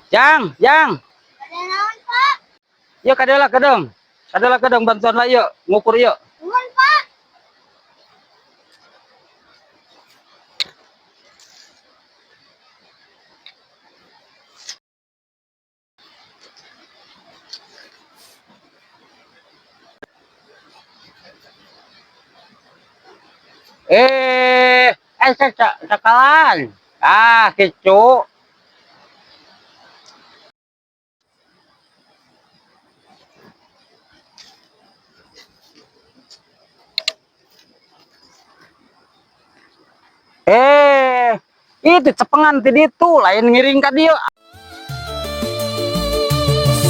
Jang, Jang. Ada naon, Pak? Yuk kadela kedeng. Kadela kedeng bantuan lah yuk, ngukur yuk. Nuhun, Pak. Eh, eh sakalan. Ah, gitu. Eh, itu cepengan tadi itu lain ngiring ka dieu.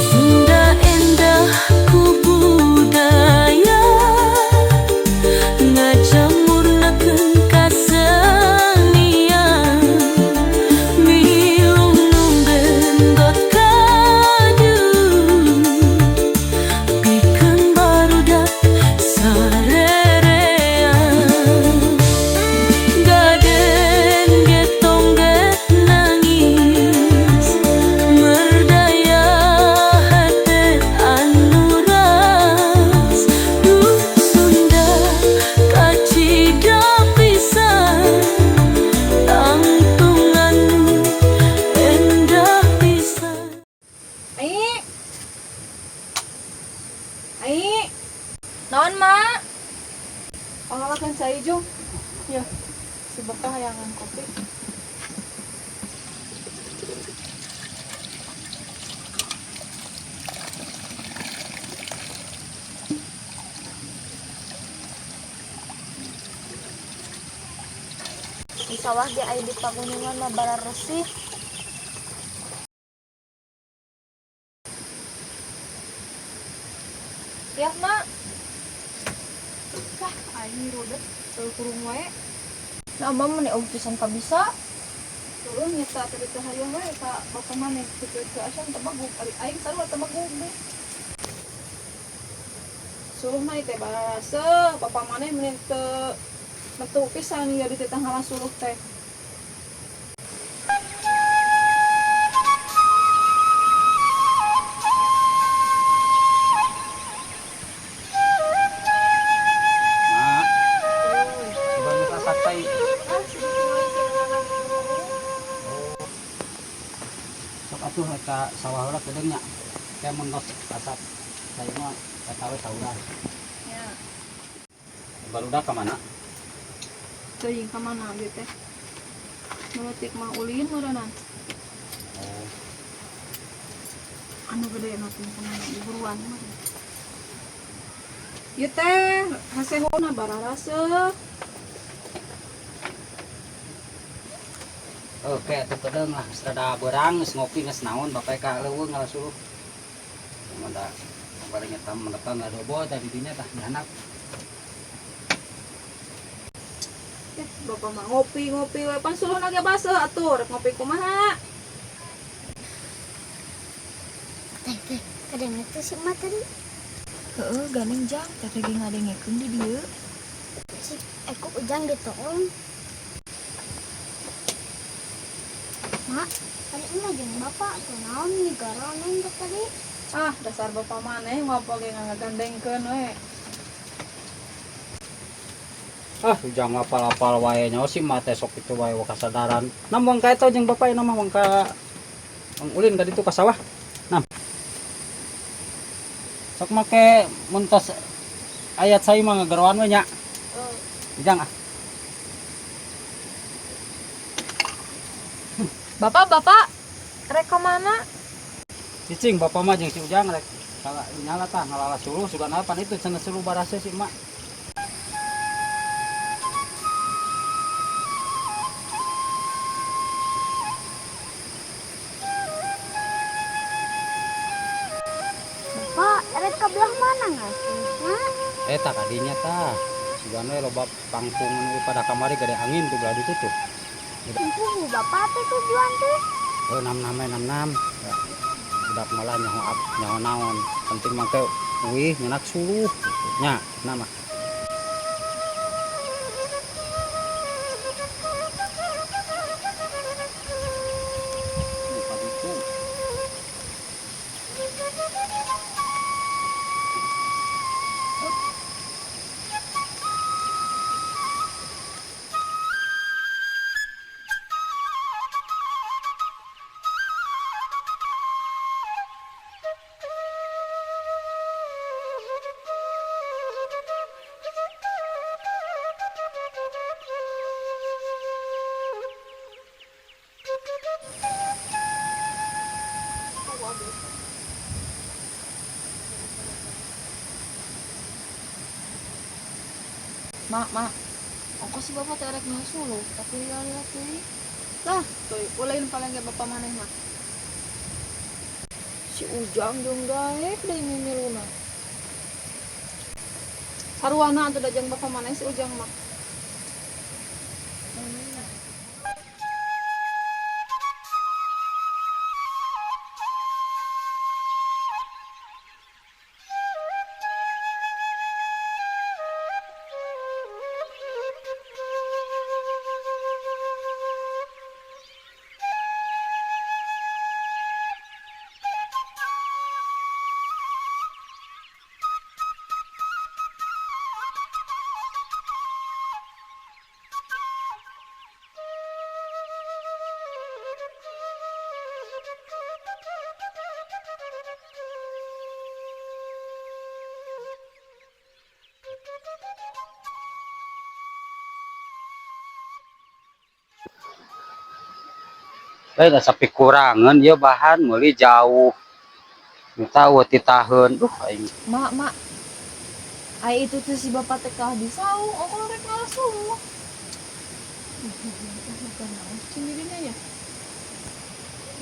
Sunda endah ku budaya, ngajamurnakeun kasenian, milu nu nggentot kadu pikeun barudak sarerean. Gaden ge tong nangis, merdaya hate anu ras. Duh Sunda, kacida pisan, tangtungan endah pisan. Ai. Ai. Naon, Mak? Pangalakan cai jung. Ya, si Bapak hayangan kopi. Di sawah ge aya di pagunungan mah bararesih. Siap, Mak. Wah, aing rudet, teu kurung wae. Nah, mah mun pisan kabisa. Tuh, nyeta tadi teh hayang wae ka bapak maneh kitu ke asan temaguk, ari aing sarua temaguk deh. Suluh mah teh baraseuh, bapak maneh meni teu metu pisan ieu dititah ngalah suluh teh. Mak, coba geus asak cai. Sok atuh ka sawah heula kedeung nya. Kayak mun tos asak cai mah eta we saurang. Ya. Barudak ka mana? Teuing ka mana abdi teh? Meutik mah ulin meureunnan. Oh, Anu gede na teh kumaha buruan mah. Ieu teh hasehona bararaseuh. Oke, atuh kedeung lah, geus rada beurang, geus ngopi geus naon bapak ka leuweung ngalah suluh. Mada paling eta menetan adobo tadi dinya tah dihandap. Eh, bapak mah ngopi-ngopi we pan suluhna ge baseuh atuh, rek ngopi kumaha? Teh, teh, kadang itu si emak tadi. Heeh, gandeng jang, teteh ge ngadengekeun di dieu. Si Eko Ujang ditolong. Mak, tadi emak jeung bapak kunaon migaronen teh tadi? Ah, dasar bapak maneh ngopo ge ngagandengkeun we. Ah, ujang apal-apal wae nya si mah teh sok kitu wae kasadaran. Nam wang ka eta jeung bapak nama wang ka wang ulin ka ditu ka sawah. Nam. Sok make mun tos ayat sai mah ngageroan we nya. Ujang ah. Bapak, bapak, rek ka mana? Cicing bapak mah jeung si Ujang rek kala nyala tah ngalala suluh sugan pan itu cenah suluh baraseuh si emak. Bapak, rek ka belah mana ngasihna? Eta kadinya tah. Sugan we loba pangpungan we pada kamari gede angin tuh belah ditu tuh. Empuh, bapak teh tujuan teh. Oh, enam enam enam enam. Ya. Budak malah nyaho ap, nyaho naon. Penting mah teh wih nyenak suluh gitu. Nya, nama. Buka itu. Mak, mak. Ongkos si bapak teh rek suluh, tapi lila-lila teuing. Lah, tuh ulahin paling ge bapak maneh mah. Si Ujang jeung daek deui mimiluna. Saruana atuh da jeung bapak maneh si Ujang mah. Eh, da sapi kurangan ya bahan meuli jauh. Nu tahu titaheun. Duh aing. Mak, mak. Ai itu tuh si bapak teh kalah di saung, ongkos rek ngalah suluh. Cindirinya ya.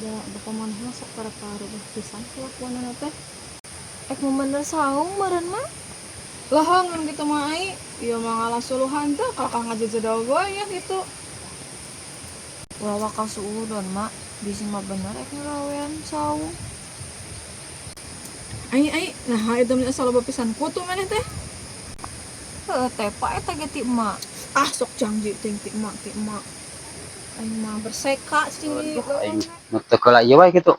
Da bapak maneh mah sok karep-karep pisan kelakuanana teh. Ek mau bener saung meureun mah. Lah ngan gitu mah ai, ieu mah ngalah suluhan teh kalakah ngajejedog we ya gitu. Ulah waka suudon, mak. Bisi mah bener ek ngarawean saung. Ai ai, nah itu mah asa loba pisan kutu maneh teh. Heuh teh, pak eta ge ti emak. Ah sok janji ting ti emak ti emak. Aing mah berseka cing di Aduh aing nu teu keula ieu wae kitu.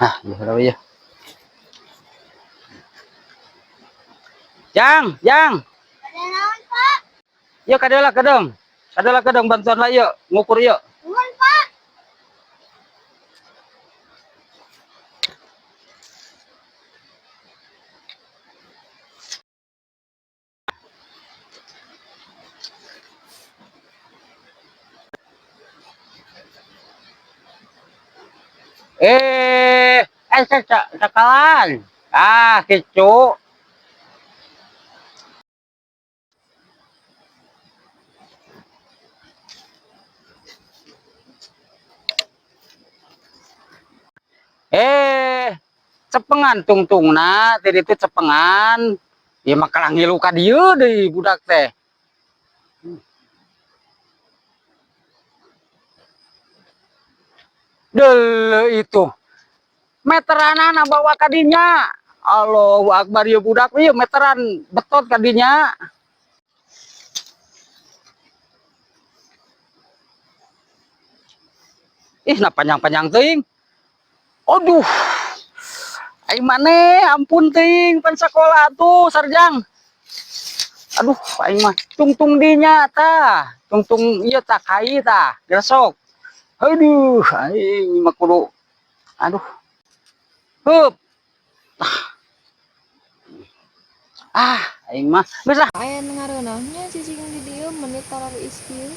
Ah, ieu heula we ya. Jang, Jang. Ada naon, Pak? Yuk kadeula kedeung. Kadeula kedeung bantuan lah yuk, ngukur yuk. Nuhun, Pak. Eh, eh sakalan. Ah, gitu. Eh, cepengan tungtungna, tadi itu cepengan. Ya mah kalah ngilu ka dieu deui budak teh. Deuleu itu. Meteranana bawa ka dinya. Allahu akbar ieu budak ieu meteran betot ka dinya. Ih, nah panjang-panjang teuing. Aduh. Aing maneh ampun teuing pan sakola atuh sarjang. Aduh, aing mah tungtung dinya tah. Tungtung ieu tah kai tah, gresok. Aduh, aing mah kudu aduh. Hup. Ah, aing mah geus ah. Aya nu ngareunahnya cicing di dieu menit tarariis kieu.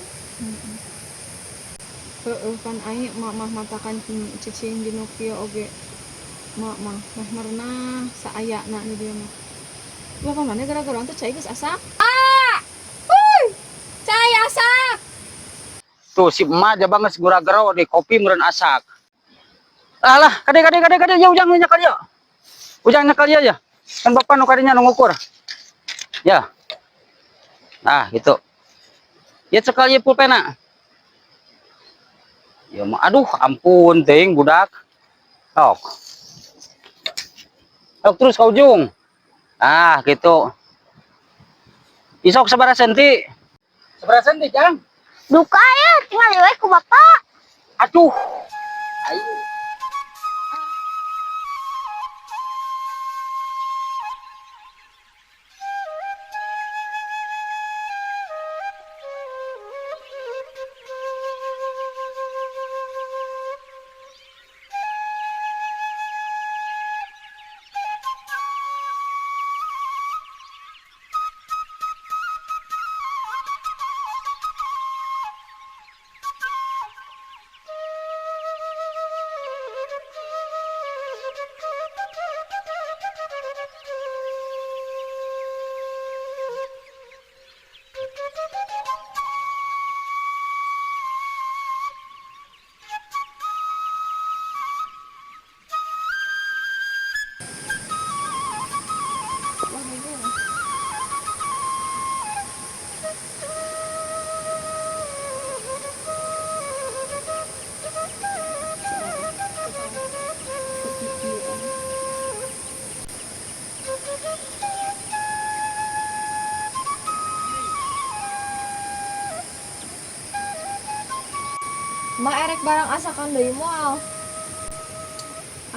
Heeh kan ai mak mah matakan cicing di nu kieu oge. Mak mah meh merenah saayana di dieu mah. Bapak maneh gara-gara teh cai geus asak. Ah! Huy! Cai asak. Tuh si emak aja banget gura-gero di kopi meureun asak. Alah, kade kade kade kade ya ujang nyekel ya. Ujang nyekel ya ya. Kan bapak nu kadinya nu ngukur. Ya. Nah, gitu. Ya cekel ieu pulpena. Ya mah aduh ampun teuing budak. Sok. Sok terus ke ujung. Ah, gitu. Isok sabaraha senti? Sabaraha senti, Jang? Duka ya, tinggal we ku bapak. Aduh. Ayo. Mak erek barang asakan deui moal.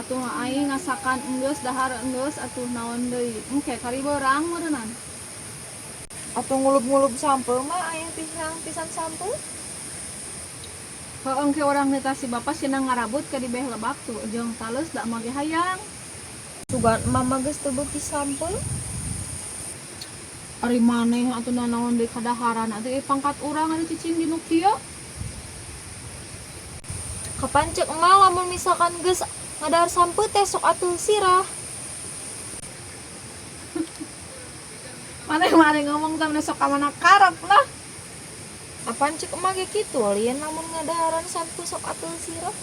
Atuh aing ngasakan enggeus dahar enggeus atuh naon deui. Engke kari beurang meureunnan. Atuh ngulub-ngulub sampeu mah aing pisan pisan sampeu. Heuh engke urang nitah si bapak sina ngarabut ke di beh lebak tuh jeung taleus da mah ge hayang. Sugan emak mah geus teu beuki sampeu. Ari maneh atuh nanaon deui kadaharan atuh ieu pangkat urang ari cicing di nu kieu. Kapan cek emak lamun misalkan geus ngadahar sampeu teh sok atuh sirah. Maneh mah ari ngomong teh meni sok ka mana karep lah. Apan cek emak ge kitu lien lamun ngadaharan sampeu sok atuh sirah.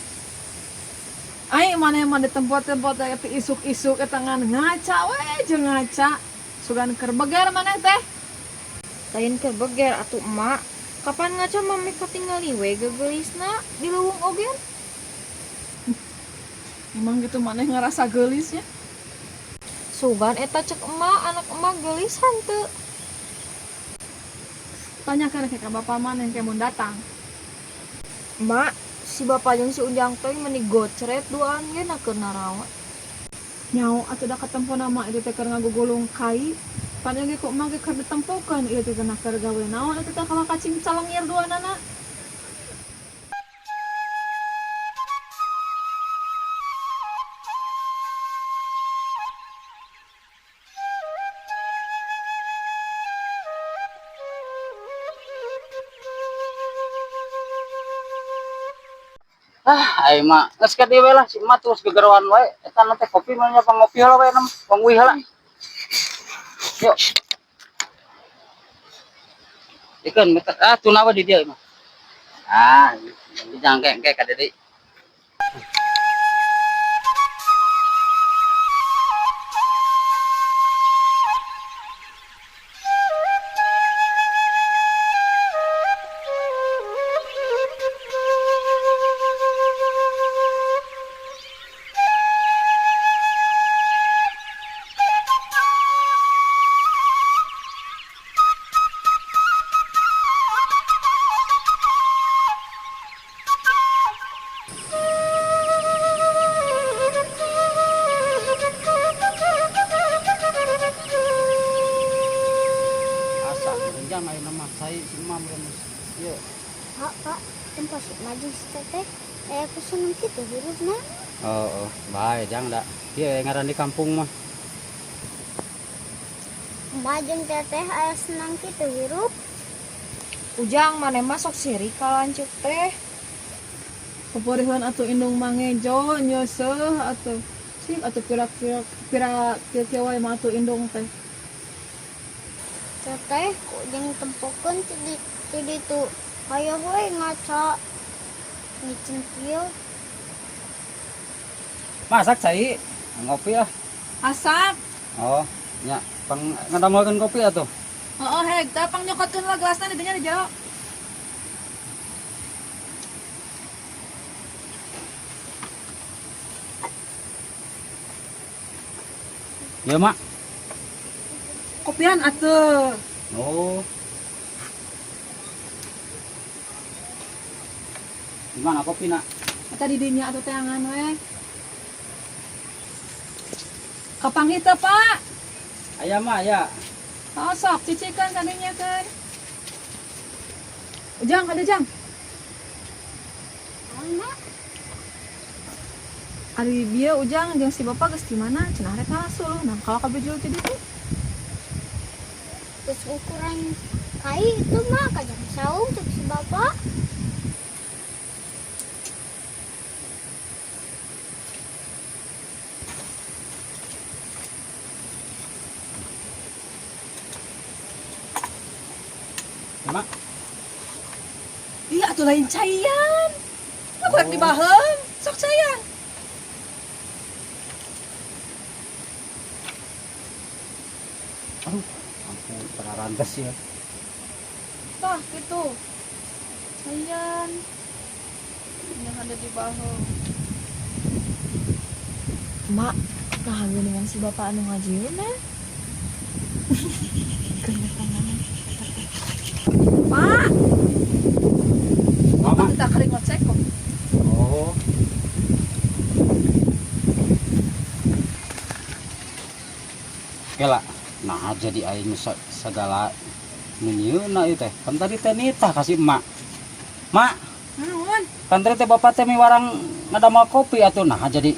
Ai maneh mah di tempat-tempat teh ti isuk-isuk eta ngan ngaca we jeung ngaca. Sugan keur beger maneh teh. Lain keur beger atuh emak. Kapan ngaca mah meh katingali we gegeulisna di leuweung oge. Emang gitu maneh ngerasa geulis nya. Sugan eta cek emak anak emak geulis henteu. Tanyakan ke bapak maneh ke mun datang. Mak, si bapak jeung si Ujang teh meni gocret duaan ge na keur narawa. Nyao atuh da katempona mah itu teh keur ngagugulung kai. Pan ge ku emak ge keur ditempokeun ieu teh na keur gawe naon eta teh kalah kacing calengir duanana. Ah, aing mah geus ka dieu we lah si emak terus gegeroan wae. Eta na teh kopi mah nya pangopi heula we nam, panguih heula. Yuk. Ikeun meta ah tuna we di dieu mah. Ah, dijangke engke ka deui. Asa jang ayeuna mah cai si emak meureun. Ieu. Pak, pak, tempat si maju si teteh. Aku seneng kitu hirupna. Oh, oh, bae jang da. Ieu ngaran di kampung mah. Emak jeung teteh aya senang kitu hirup. Ujang maneh mah sok sirik ka lanceuk teh. Poporihan atuh indung mangejo nyeuseuh atuh. Sing atuh pira-pira pira kieu wae mah atuh indung teh. Teteh ku jeung tempokeun ti ti ditu. Hayoh we ngaca ngicing kieu. Masak cai, ngopi ah. Asak. Oh, nya pang ngadamelkeun kopi atuh. Heeh, heg, tah pang nyokotkeun lah gelasna di dinya di jero. Ieu mak. Kopian atuh. Oh. Gimana kopi nak? Eta di dinya atuh teangan we. Kapanggih teu, Pak? Aya mah aya. Oh, sok cicikeun ka dinya keun. Ujang, ada Jang. Naon, Mak? Ari bieu Ujang jeung si bapak geus di mana? Cenah rek ngasuluh. Nah, kalau ka bijul ti ditu. Geus ukuran kai itu mah kajang saung cek si bapak. Mak. Iya atuh lain caian. Aku rek dibaheum, sok caian. Aduh, ampun pararantes ya. Tah gitu. Caian. Yang ada di baheum. Mak, nah geuningan si bapak anu ngajieun na. Pak, Mau Mak? Kita kering ngocek kok. Oh. Kela, nah jadi aing segala nu nyieunna ieu teh. Kan tadi teh nitah ka si emak. Mak, Naon? kan tadi teh bapak teh miwarang ngadamal kopi atuh, nah jadi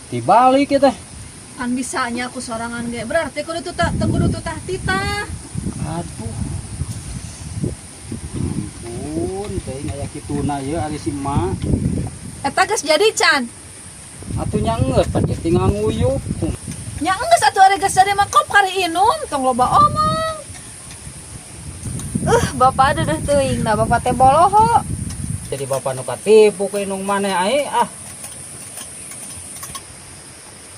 dibalik ieu teh. Kan bisanya aku sorangan ge. Berarti kudu tutah, teu kudu tutah titah. Aduh. Ampun, teh aya kituna ieu ari si emak. Eta geus jadi can. Atuh nya geus pan ieu tinggal nguyup. Nya geus atuh ari geus jadi mah kop kari inum, tong loba omong. Bapak dedeh teuing da bapak teh boloho. Jadi bapak nu katipu ku indung maneh ai ah.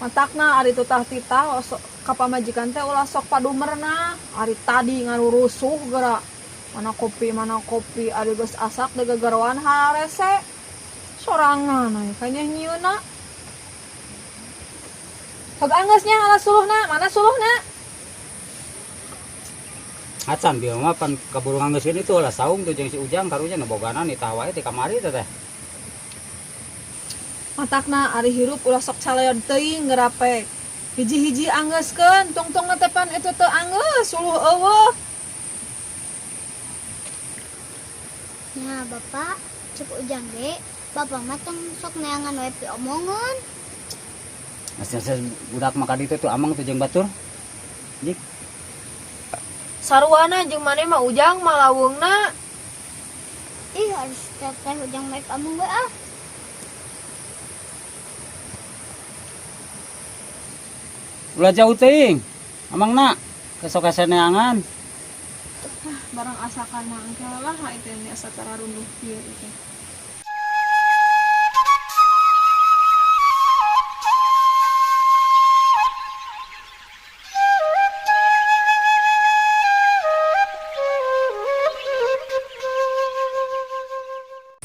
Matakna ari tutah titah osok ka pamajikan teh ulah sok padumerna. Ari tadi ngarurusuh geura. Mana kopi ari geus asak deui gagaroan harese. Sorangan aya kayaknya nyieunna. Hog anggeus nya ala suluhna, mana suluhna? Acan bieu mah pan kaburu nganggeuskeun itu lah saung tuh jeung si Ujang karunya nu bogana nitah wae ti kamari teh teh. Matakna ari hirup ulah sok caleod teuing gerape. Hiji-hiji anggeuskeun, tungtung teh pan itu teu anggeus, suluh eueuh. Nya bapak, cek Ujang ge, bapak mah tong sok neangan we piomongan. Asa budak mah ka ditu tuh amang tuh jeung batur. Jik. Saruana jeung maneh mah Ujang malawungna. Ih, harus teteh Ujang baik amang we ah. Ulah jauh teuing. Amangna kesok kaseneangan. Ah, barang asakan mah engke lah itu ini asa tararunduh kieu itu.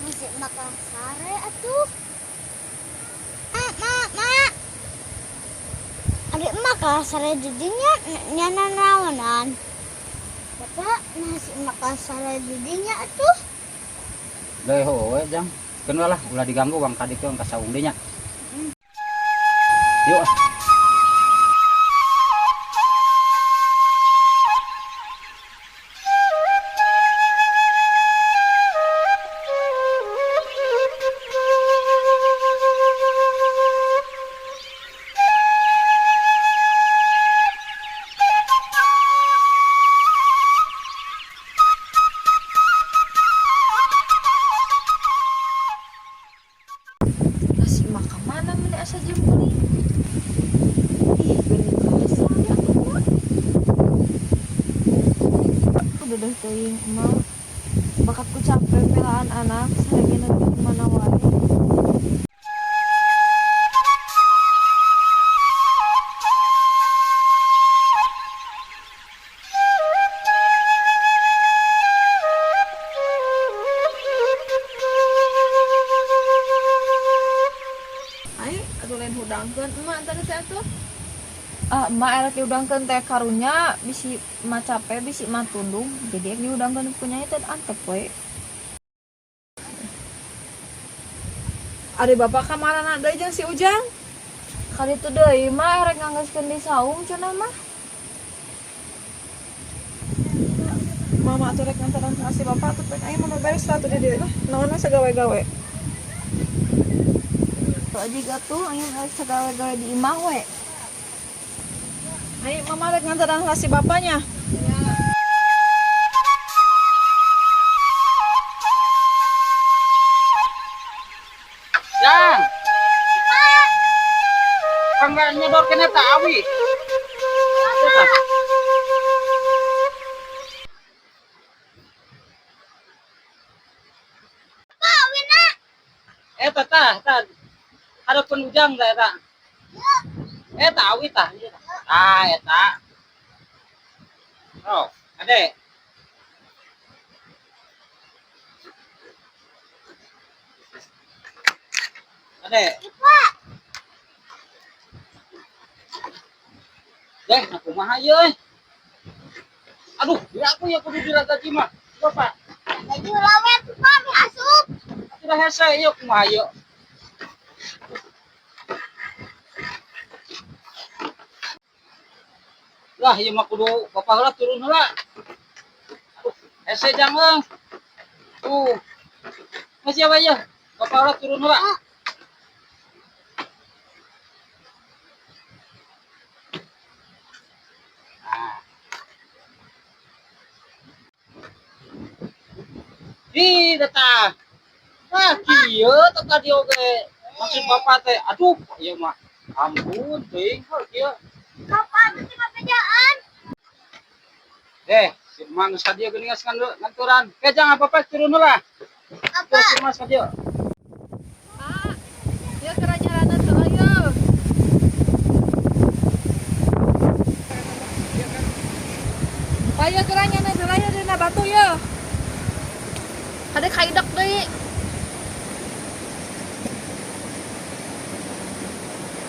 Misi makan sare atuh. Mak, mak, mak. Adik emak kalah sare didinya nyana naonan. Bapak nasi makan sare didinya atuh. Deui heueuh jang. Keun lah ulah diganggu wang ka ditu ka saung dinya. Yuk. Ah. Nasi emak ka mana meni asa jempuli. Ih, geuning kerasa ya atuh mah. Dedeh teuing emak. Bakat ku capek pelaan anak sarengena di mana wae. Ai, atuh lain hudangkeun emak tadi teh atuh. Ah, emak erek dihudangkeun teh karunya bisi emak capek bisi emak tundung jadi erek dihudangkeun ku nyai teh antep we. Ari bapak ka marana deui jeung si Ujang? Kaditu deui mah erek nganggeuskeun di saung cenah mah. Mama atuh rek nganteran ka si bapak atuh pek aing mah beres lah atuh di dieu lah. Naon we sagawe-gawe. Tuh aja atuh aing erek sagawe-gawe di imah we. Ayo mama rek nganteran ka si bapaknya. Jang. Pangga nyodorkeun eta awi. Eta. Eta tah, tah. Hareupeun Ujang tah eta. Eta awi tah. Tah eta. Oh, ade. Ade. Deh, aku kumaha ieu euy. Aduh, di aku ya kudu diragaji mah. Bapak. Baju lawe tuh Pak, asup. Atuh hese ieu kumaha ieu? Lah ieu mah kudu bapak heula turun heula. Aduh, hese jang euy. Tuh. Masih apa ya? Bapak heula turun heula. Nah. Ih, datang. Nah, kieu teh tadi oge. Maksud bapak teh, aduh, ieu mah ampun teuing heuh kieu. Bapak tuh cuma bejaan. Eh, si Mang geus ka dieu geuning geus nganturan. Ke jangan apa-apa turun heula. Apa? Tuh si Mas ka dieu. Ah, ya kerajaan heula ye. Paya kerajaan heula ye dina batu ye. Kade kaidak deui.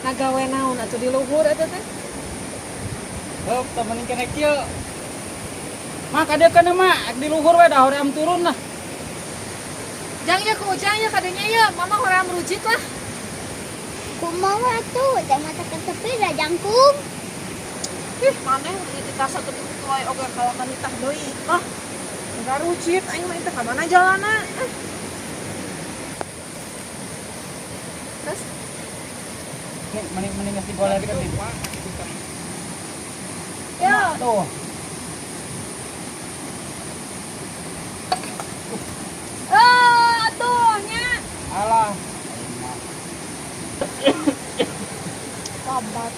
Nagawe naon atuh di luhur eta teh? Heup, teu mending kene kieu. Mah ka dieu kana mah, di luhur we da hoream turun lah. Jang ya ku ujang ya kadenya ya, mama hoream rujit lah. Kumaha tuh, jangan mata tepi dah jangkung. Ih, maneh di tas satu kitu wae oge kalau nitah deui. Ah, enggak rujit aing mah teh ka mana jalanna? Eh. Terus Nih, mending mending geus digoler kan nih. Ya, Tuh. eh atuh nya. Alah. Babat.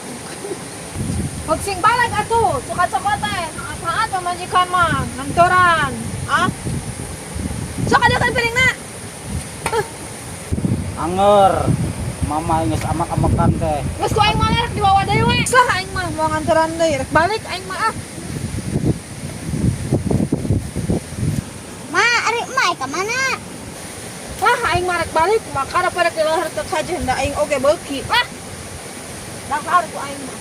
Sing balik atuh, suka coklat teh. Saat pamajikan mah ngantoran. Ah. Sok ada kan piringna. Anger. Mama geus amak-amakan teh. Geus ku aing mah rek dibawa deui we. Lah aing mah mau nganteran deui, rek balik aing mah ah. Ma, ari emak ka mana? Lah aing mah rek balik, maka pada rek dilahar teu kajen da aing oge beuki. Lah. Dahar ku aing mah.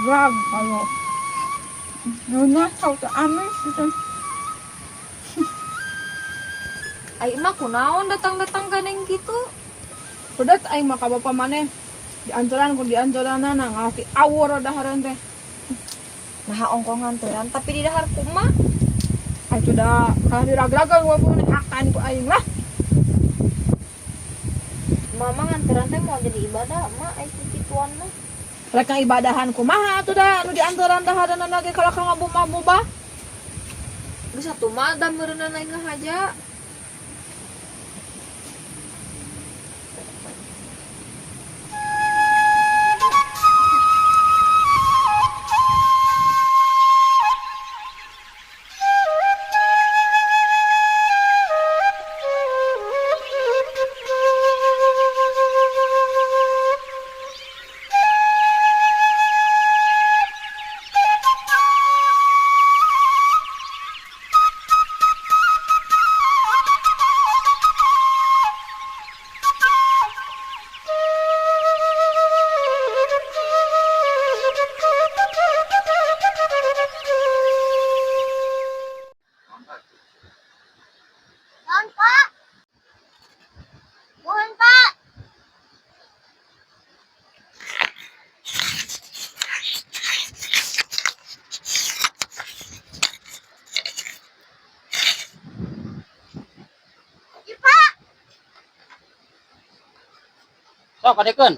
Rag kalau Nuna tahu tuh amis gitu. Ai mah kunaon datang-datang ganeng gitu. Udah aing mah ka bapa maneh diantoran ku diantoranana ngalati awur dahareun teh. Nah ongkoh nganteran tapi di dahar kumaha? Ai sudah kalah diragragan ku bapa maneh akan ku aing lah. Mama nganteran teh mau jadi ibadah, mak ai kituan mah. Rek ibadahan kumaha atuh da nu diantoran dahareunana ge kalah ka ngabubah-bubah. Geus atuh mah da meureunana aing ngahaja. Mohon Pak. Mohon Pak. Iya, Pak. Sok kadekeun.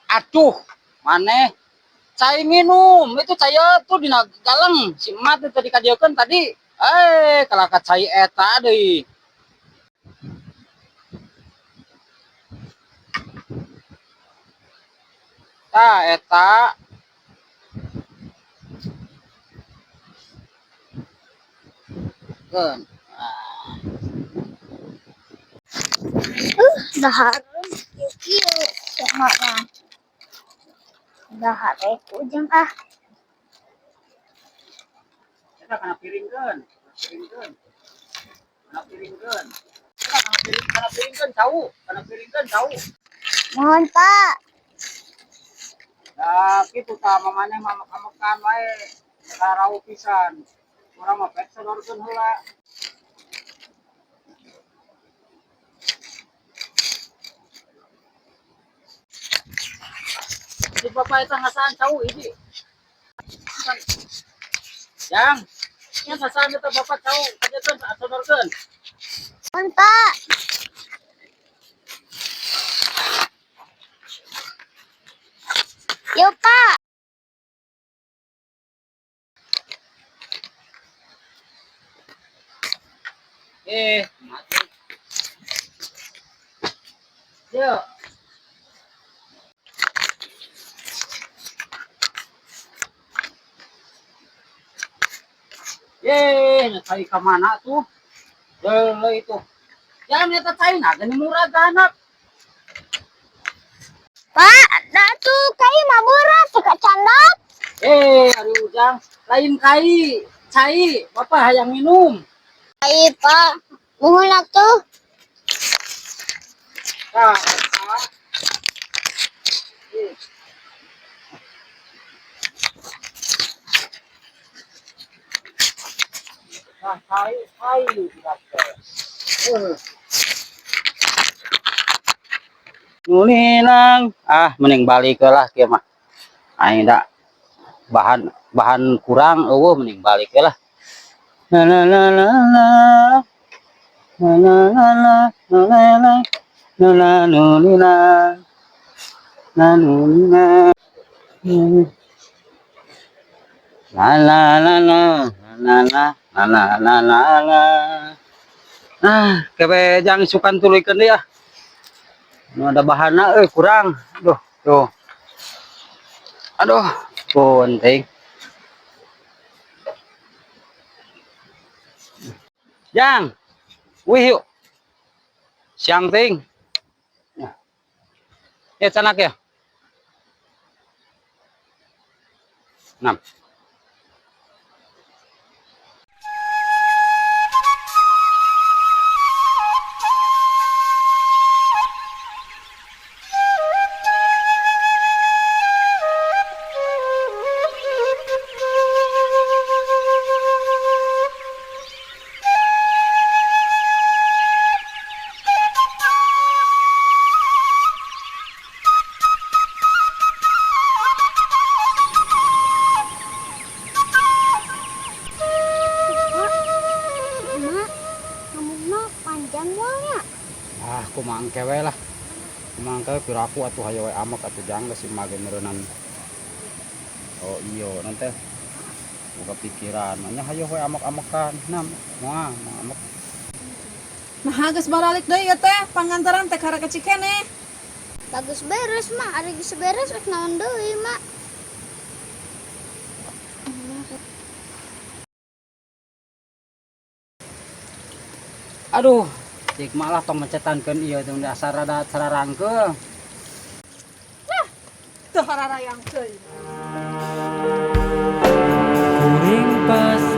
Aduh, maneh cai minum itu cai tuh dina galeng si emak teh tadi kadieukeun tadi. Eh, kalaka cai eta deui. Tah eta. Keun. Dahareun kieu-kieu cek mak mah. Dahar we ku Ujang ah. Eta kana piringkeun. Piringkeun. Kana piringkeun. Eta kana piring, kana piringkeun cau, kana piringkeun cau. Mohon, Pak. Da kitu tah, mamane mah amek-amekan wae. Rarau pisan. Urang mah pek sodorkeun heula. Si bapak eta ngasaan cau hiji. Jang, nya ngasaan eta bapak cau, kajeun sodorkeun. Mohon, Pak. Yo, Pak. Eh, mati. Yuk. Ye, cai ka mana tuh? Deuleu itu. Ya, eta cai na geuning murah anak. Pak, dah tuh kai mah berat suka candak. Eh, ari Ujang, lain kai, cai, bapak hayang minum. Ai, Pak. Mohon atuh. Tah, eta. Eh. Nah, cai, cai, budak teh. Nulinang, ah mending balik lah kieu mah. Aing da bahan bahan kurang eueuh, mending balik lah. La la la la la. La la la la la la la la la nulinang. La nulinang. La la la la la la la la la la la. Ah, kebe jang isukan tuluykeun deui ah. Nu ada bahanna euy kurang. Duh, tuh. Aduh, penting. Jang, wih yuk. Siang ting. Ya, canak ya. Enam. Pak, Mak, ngomongna panjang moalnya. Ah, kumaha engke we lah. Kumaha engke we, piraku atuh hayo we amek atuh, Jang, geus si mah ge meureunan. Oh iya, nanti buka pikiran. Nya hayo we amek-amekan. Nah, moal moal amek. Nah, geus baralik deui ieu teh, pangantaran teh karek kecik keneh. Bagus beres, Mak. Ari geus beres rek naon deui, Mak? Aduh, cik malah tong mencetankeun ieu teh dasar rada sararangkeul. Teu hararayangkeun. Kuring pas.